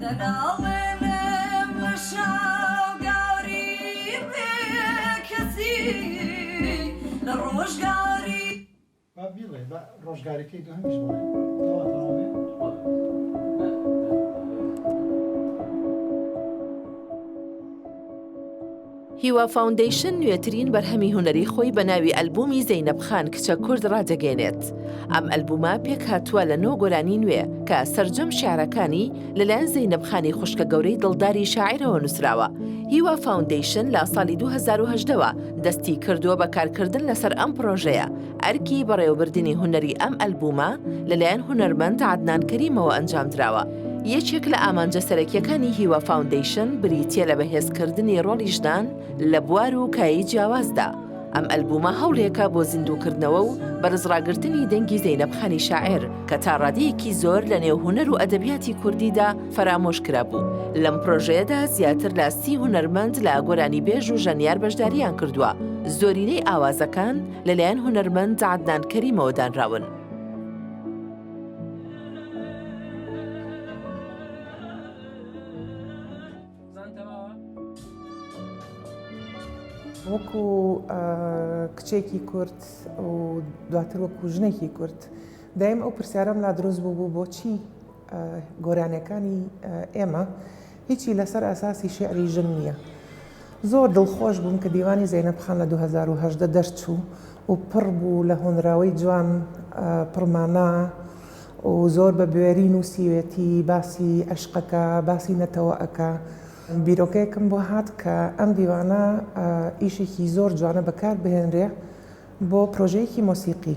دەناڵێنم لە شەوگاری بێ کەسی لە ڕۆژگاری. با بیڵێ با ڕۆژگارەکەی دووهەمیش بڵێ تەوا تەواو بێ. هیوا فاوندەیشن نوێترین بەرهەمی هونەری خۆی بە ناوی ئەلبوومی زەینەب خان کچە کورد ڕادەگەیەنێت. ئەم ئەلبوومە پێکهاتووە لە نۆ گۆرانی نوێ کە سەرجەم شیعرەکانی لەلایەن زەینەب خانی خوشکە گەورەی دڵداری شاعیرەوە نووسراوە. هیوا فاوندەیشن لە ساڵی 2018 وە دەستی کردووە بە کارکردن لەسەر ئەم پڕۆژەیە، ئەرکی بەڕێوەبردنی هونەری ئەم ئەلبوومە لەلایەن هونەرمەند عەدنان کەریمەوە ئەنجامدراوە. یەکێک لە ئامانجە سەرەکییەکانی هیوا فاوندەیشن بریتییە لە بەهێزکردنی ڕۆڵی ژنان لە بوار و کایەی جیاوازدا. ئەم ئەلبوومە هەوڵێکە بۆ زیندووکردنەوە و بەرزڕاگرتنی دەنگی زەینەب خانی شاعیر کە تا ڕادەیەکی زۆر لە نێو هونەر و ئەدەبیاتی کوردیدا فەرامۆش کرابوو. لەم پرۆژەیەدا زیاتر لە سی هونەرمەند لە گۆرانیبێژ و ژەنیار بەشدارییان کردووە، زۆرینەی ئاوازەکان لەلایەن هونەرمەند عەدنان کەریمەوە دانراون. وەکو کچێکی کورد و دواتر وەکو ژنێکی کورد دایم ئەو پرسیارەم لا دروست بوو بوو بۆچی گۆرانیەکانی ئێمە هیچی لەسەر ئەساسی شیعری ژن نییە. زۆر دڵخۆش بووم کە دیوانی زەینەب خان لە 2018 دەرچوو و پڕ بوو لە هۆنراوەی جوان پڕمانا و زۆر بە بوێری نووسیوێتی باسی عەشقەکە باسی نەتەوە ئەکا. بیرۆکەیەکم بۆ هات کە ئەم دیوانە ئیشێکی زۆر جوانە بەکار بهێنرێ بۆ پرۆژەیەکی مۆسیقی.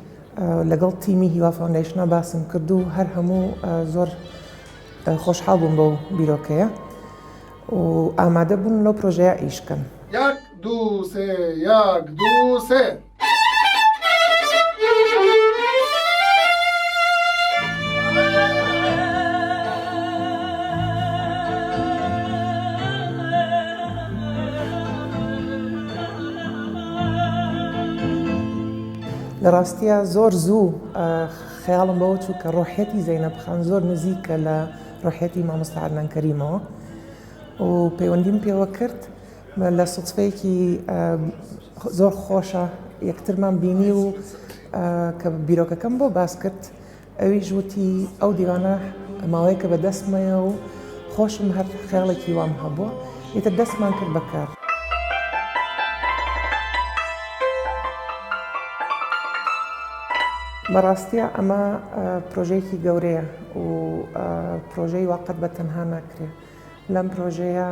لەگەڵ تیمی هیوا فاوندەیشنا باسم کرد و هەر هەموو زۆر خۆشحاڵ بووم بەو بیرۆکەیە و ئامادە بوون لەو پرۆژەیە ئیش کەن. یەک دوو سێ یەک دوو سێ. لە ڕاستیا زۆر زوو خەیاڵم بەوە چوو کە ڕۆحیەتی زەینەب خان زۆر نزیکە لە ڕۆحیەتی مامۆستا عەدنان کەریمەوە و پەیوەندیم پێوە کرد لە سوتفەیەکی زۆر خۆشە یەکترمان بینی و کە بیرۆکەکەم بۆ باس کرد ئەویش وتی، ئەو دیوانە ماوەیەکە بە دەستمەیە و خۆشم هەر خەیاڵێکی وام هەبووە، ئیتر دەستمان کرد بە کار. بە ڕاستیا ئەمە پرۆژەیەکی گەورەیە و پرۆژەی وا قەت بە تەنها ناکرێ. لەم پرۆژەیە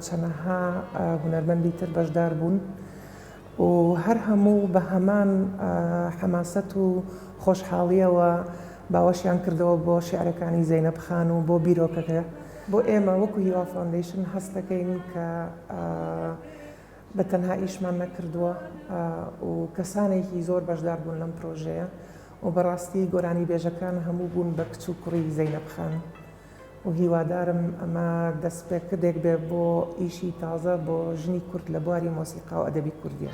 چەنەها هونەرمەندی تر بەشدار بوون. و هەر هەموو بە هەمان حەماسەت و خۆشحاڵییەوە باوەشیان کردەوە بۆ شیعرەکانی زەینەب خان و بۆ بیرۆکەکە. بۆ ئێمە وەکو هیوا فاوندەیشن هەست دەکەین کە بە تەنها ئیشمان نەکردووە و کەسانێکی زۆر بەشدار بوون لەم پرۆژەیە و بەڕاستی گۆرانیبێژەکان هەموو بوون بە کچ و کوڕی زەینەب خان. و هیوادارم ئەمە دەستپێکردێک بێ بۆ ئیشی تازە بۆ ژنی کورد لە بواری مۆسیقا و ئەدەبی کوردیە.